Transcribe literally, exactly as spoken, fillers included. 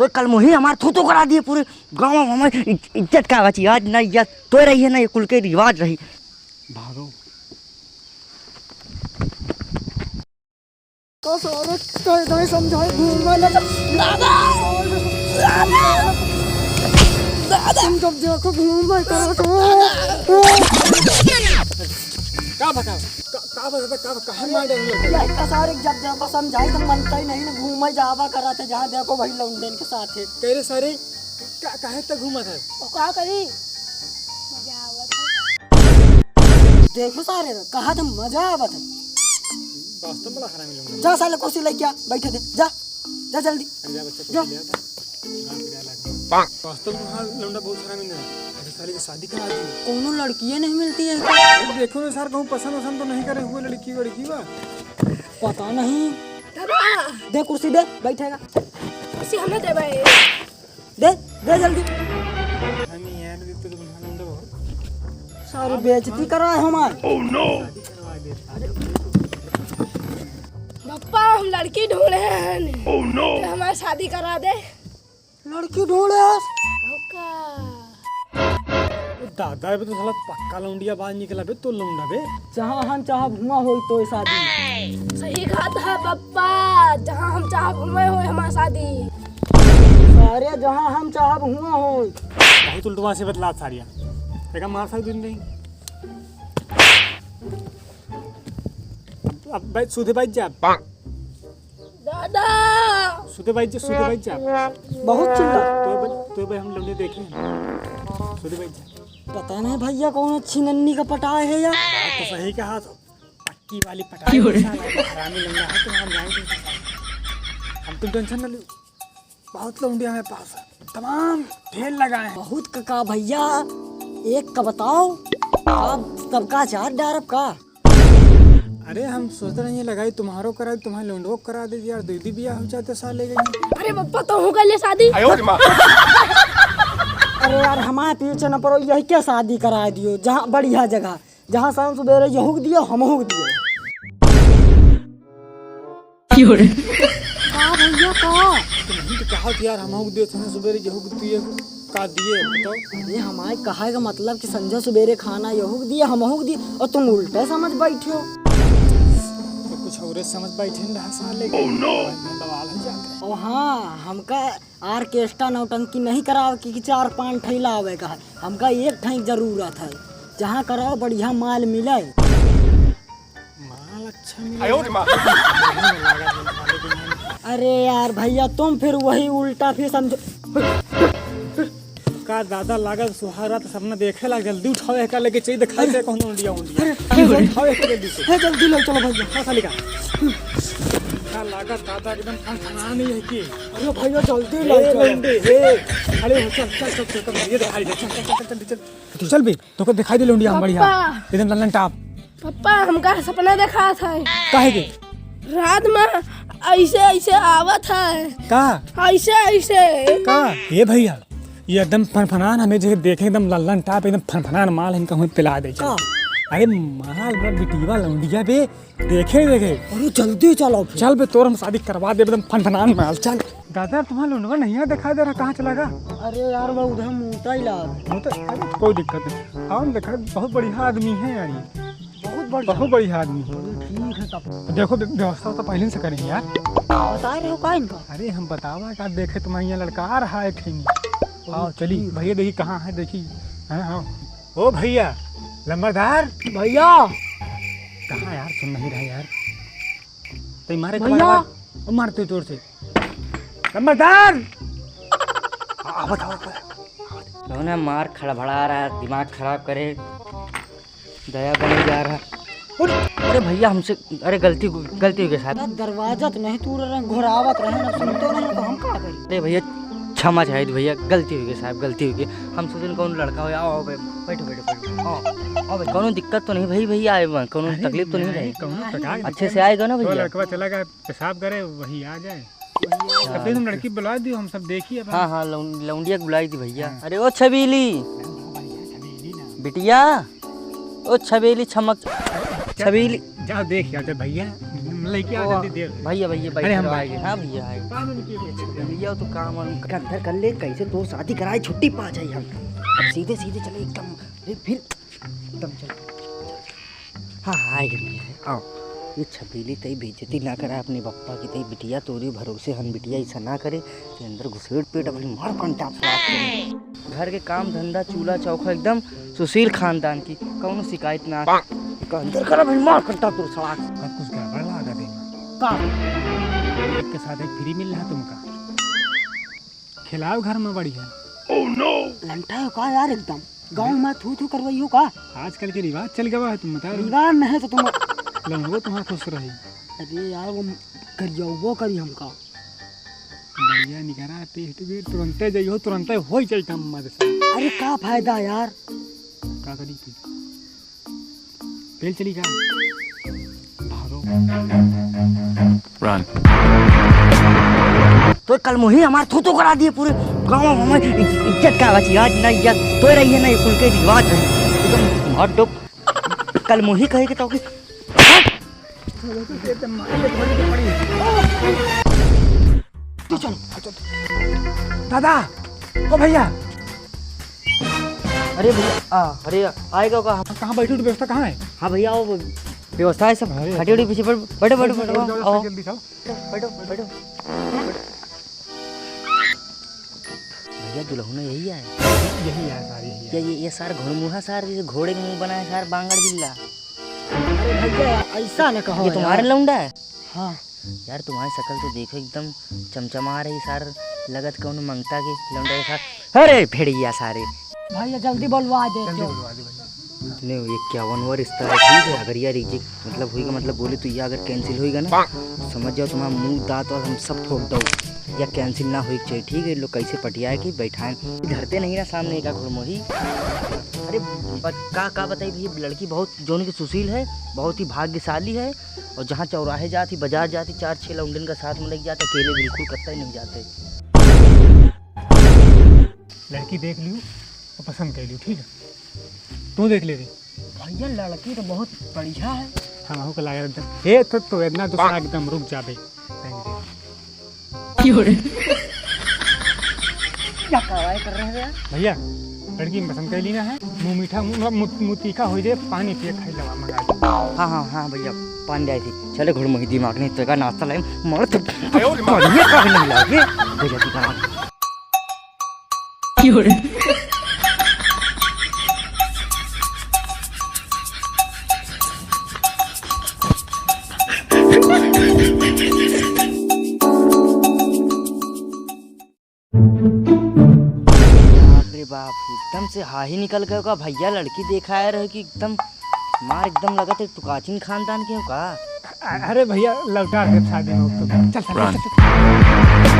तो कल मोही हमार थू तो करा दिए, पूरे गाँव में हमार इज-, इज्जत का बची। आज ना इज्जत तो रही है, ना ये कुल के रिवाज रही। भागो। तो सारे कह दे समझाए घूमे ना। दादा! दादा! तुम जब देखो घूमे करो तो। का बता? का, का बता? का, काहे मार डाले? यही का सारे जब देखो समझाई तो मनता ही नहीं ना, घूमे जावा करत है जहाँ देखो वही लौंडन के साथ है। तेरे सारे का, काहे तक घूमत है? तो का करी? मजा आवत है। देखो सारे, कहा था मजा आवत है। वास्तव में बड़ा हरामी लौंडा। जा साले कुर्सी लेके आ, बैठे दे, जा, जा जल्दी। अरे जा बच्चा, जा। कुर्सी ले आता। हाँ, फिर आ लगा। वास्तव में हाँ, लौंडा बहुत हरामी ना। अरे साले की शादी करा दी। कोनो लड़कियाँ नहीं मिलती है। अरे देखो ना सर, कहूँ पसंद वसंद तो नहीं करे हुए लड़की वड़की बा। पता नहीं। दादा! दे कुर्सी दे, बैठेगा। कुर्सी हमें देबे। दे, दे जल्दी। हम यार, ये तो तुम्हारा नंबर हो। सारे बेइज्जती करा है हमार। Oh no! पप्पा, हम लड़की ढूंढे हैं। Oh no! तो हमार शादी करा दे। लड़की ढूंढे हैं? ओका। ओ दादा, अबे तो साला पक्का लौंडिया बाज निकला बे, तो लौंडा बे। जहाँ हम चाहब हुआँ होई तो शादी। सही कहत है पप्पा, जहाँ हम चाहब हुआँ होई हमार शादी। अरे जहाँ हम चाहब हुआँ होई। बहुत उल्टवा से बतलात सारिया। देखा मार साहब दिन नहीं। अब बैठ, सुधे बैठ जा। दादा! सुधे बैठ जा, सुधे बैठ जा। बहुत चिल्ला। तो भाई, तो भाई हम लौंडे देखे हैं। सुधे बैठ जा। पता नहीं भैया कौन अच्छी नन्नी का पटाए है यार। बात तो सही कहा तो। पक्की वाली पटाए है, साला हरामी लौंडा है, तो हम जाएंगे। हम तुम tension ना लो। बहुत लौंडिया हमारे पास है। तमाम ढेर लगाए हैं। बहुत कका भैया, एक का बताओ, आप सबका चार डारब का? अरे हम सोच रहे हैं ये लगाई तुम्हारो कराई, तुम्हारे लौंडो को करा दे यार, दीदी बियाह हो जाते साले के। अरे पप्पा तो हो गए शादी। अरे यार हमारे पीछे न पड़ो, यही क्या शादी करा दियो, जहाँ बढ़िया जगह, जहाँ शाम सुबेरे यहूक दियो, हमहूक दियो। का भैया का? तो नहीं तो कहा थी यार, हम हुक देत हन सुबेरे, यहूक दिए, का दिए बताओ? अरे हमारे कहा का मतलब कि संझा सुबेरे खाना यहूक दिए, हम हुक दिए, और तुम उल्टा समझ बैठे हो। तो कुछ और समझ बैठे न रहा साले के। Oh no! बवाल हो जाते हैं। और हाँ, हमका orchestra नौटंकी नहीं करावे कि, कि चार पांच ठैला आवे का है, हमका एक ठैक जरूरत है, जहाँ कराओ बढ़िया माल मिले। माल अच्छा मिला। आयो रे माँ। अरे यार भैया, तुम फिर वही उल्टा फिर समझो। का दादा लागत सुहाग रात सपना देखे ला, जल्दी उठाओ, एका लेके चई दिखाई दे कौन उंडिया उंडिया। अरे, अरे, उठाओ एका जल्दी से। हे, जल्दी ले चलो भैया। हाँ, साली का। का लागत दादा एकदम फनफना नहीं है कि। अरे भैया, जल्दी ले ए, चलो। लंडे, हे। अरे, चल, चल, चल, चल, चल, ये दिखाई दे, चल, चल, चल, चल, चल। तू चल बे, तोके दिखाई दे लौंडिया हम बढ़िया। पप्पा। एकदम लल्लन टाप। पप्पा, हमका सपना देखात है। काहे के? रात में ऐसे ऐसे आवत है। का? ऐसे ऐसे। का? ए भैया, ये एकदम फनफनान हमें जे देखे एकदम लल्लन टाप, एकदम फनफनान माल इनका हमें पिला दे चल। का? अरे माल बा बिटिया लौंडिया बे, देखे, देखे। अरे, जल्दी चलो फिर। चल बे, तोर हम शादी करवा देब, एकदम फनफनान माल, चल। दादा, तुम्हारा लुंडवा नहीं है, दिखाई दे रहा, कहाँ चला गया? अरे यार, वो उधर मोटा ही लाग। मोटा? अरे, कोई दिक्कत नहीं। हाँ, देखा, बहुत बढ़िया आदमी है यार ये। बहुत बढ़िया। बहुत बढ़िया आदमी है। ठीक है तब। देखो, व्य-, व्यवस्था तो पहले से करेंगे यार। बता रहे हो का इनका? अरे, हम बतावा का, देखे तुम्हारे यहाँ लड़का आ रहा है, एक ठे। हाँ, चली, ठीक। भैया देखी कहाँ है, देखी। हाँ, हाँ। ओ भैया, लंबरदार। भैया। कहाँ यार, सुन नहीं रहा यार। तई मारे भैया। कबाड़, ओ मार तू जोर से। लंबरदार। आ, आवत, आवत, आवत। कौन है मार खड़बड़ा रहा है, दिमाग खराब करे, दया बने जा रहा। अरे, अरे भैया, हमसे, अरे गलती, गलती हो गई साहब। ना दरवाजा तो नहीं तोड़ रहे, घुरावत रहे, ना सुनते नहीं तो हम का करी? अरे भैया, क्षमा चाहिए भैया, गलती हो गई साहब, गलती हो गई। हम सोचन कौन लड़का हो, आओ, आओ भाई, बैठो, बैठो, बैठो, आओ, आओ भाई, कौनो दिक्कत तो नहीं भाई, भैया आए हुए हैं, कौनो अरे तकलीफ तो नहीं नहीं, रही? कौनो प्रकार की अच्छे दिक्कत से नहीं। आएगा ना तो भैया? लड़कवा चला गया पेशाब करे, वही आ जाए। वही आ तब से तुम जाए। लड़की बुला दियो, हम सब देखी अपन। हाँ, हाँ, लौं-, लौंडिया के बुलाई थी भैया। हाँ। अरे ओ छबीली, बिटिया, ओ छबीली छमक, छबीली। जाओ देख आओ तो भैया, लइके आ ओ, जल्दी देर। भइया, भइया, अरे, हम बैठे रहो, बैठे हैं। हाँ, भइया, आए। काम नहीं किए, भइया, तो काम वाम अंदर कर ले, कैसे तो शादी कराए, छुट्टी पा जाए हम। अब सीधे, सीधे चले एकदम। अरे, फिर एकदम चल। हाँ, हाँ, आए गए भइया, आओ। ये छबीली तई बेइज्जती ना करा अपने बप्पा की, तई बिटिया तोरी भरोसे हन बिटिया, ऐसा ना करे कि अंदर घुसेड़ पेट अपनी मार कंटा फाड़ के। घर के काम धंधा, चूल्हा चौका एकदम सुशील खानदान की, कौनो शिकायत ना। का अंदर करा भाई, मार कट्टा तोर सड़ाक। सब कुछ गड़बड़ लागा देना। का? एक के साथ एक फ्री मिल रहा तुमका। खिलाओ घर में बढ़िया। लंटा हो का यार एकदम? गाँव में थू थू करवाई हो का? आजकल के रिवाज चल गवा है, तुम बता रहे हो। रिवाज नहीं तो तुम लंगो तुम्हारा खुश रही। अरे यार, वो करियौबो करी हमका। बढ़िया निकरा टेस्ट बेर, तुरंते जइहो, तुरंते हो जाई काम मत से। अरे का फायदा यार? का करी तू? पेल चली का? भागो। Run। तो कल मुही हमार थू थू करा दिए पूरे गाँव में, हमार इज-, इज्जत का बची आज ना, इज्जत तो रही है ना, ये कुल के रिवाज है एकदम हट डोप। कल मुही कहे के तो की तू चल। दादा, ओ भइया। अरे भइया, आ, अरे आएगा का? कहाँ बैठे हो? व्यवस्था कहाँ है? हाँ भइया, वो व्यवस्था है सब। अरे खटी उटी पीछे, बैठो, बैठो, बैठो, बैठो, बैठो, आओ। जल्दी चलो। बैठो, बैठो। भइया, दुलहुना यही आए। यही आए सार, यही आए। ये, ये, ये सार घुड़मुहा सार, जैसे घोड़े के मुंह बनाए सार, बांगड़ बिल्ला। अरे भइया, ऐसा न कहो ये तुम्हारे यार। लौंडा है? हाँ। यार, तुम्हारी शकल तो देखो, एकदम चमचमा रही सार, लगत कौनो मंगता के लौंडा के साथ। अरे भेड़िया सारे। भइया, जल्दी बोलवा दे जल्दी तो। बोलवा दे भइया। नहीं, ये इक्यावनवा रिश्ता है, ठीक है? अगर ये रिजेक्ट मतलब होइगा, मतलब बोले तो ये अगर कैंसिल होइगा ना, समझ जाओ तुम्हारा मुंह दांत और हम सब फोड़ दो। या कैंसिल ना होई के चाहिए, ठीक है? लोग कैसे पटिया के बैठाएं, धरते नहीं ना सामने का घुड़मोही। अरे ब-, का, का बताई भइया, लड़की बहुत जौन की सुशील है, बहुत ही भाग्यशाली है। और जहाँ चौराहे जाती, बाजार जाती, चार छह लौंडन का साथ में लेके जाते, अकेले बिल्कुल कतई नहीं जाते। लड़की देख लियो और पसंद कर लियो, ठीक है? तू देख ले रे। भइया, लड़की तो बहुत बढ़िया है। हम आहू के लागे एकदम, हे तो, तो इतना दूसरा एकदम रुक जाबे। नहीं रे। क्या कार्रवाई कर रहे हैं यार? भइया, लड़की में पसंद कर ली ना है, मुंह मीठा, मुंह, मुंह, मुंह तीखा हो जाए, पानी पिए खाई लवा मंगा दे। हाँ, हाँ, हाँ भइया, पानी आई थी। चले घुड़मोही दिमाग नहीं तो का नाश्ता लाए, मर तो बढ़िया का नहीं लागे। भइया दिमाग। बाप रे बाप, एकदम से हाही निकल गयो का भइया, लड़की देखाए रहे कि एकदम मार एकदम लगत है, तुकाचिन खानदान के हो का? अ-, अरे भइया, लौटा दे शादी में तो। चल, चल, चल, चल, चल।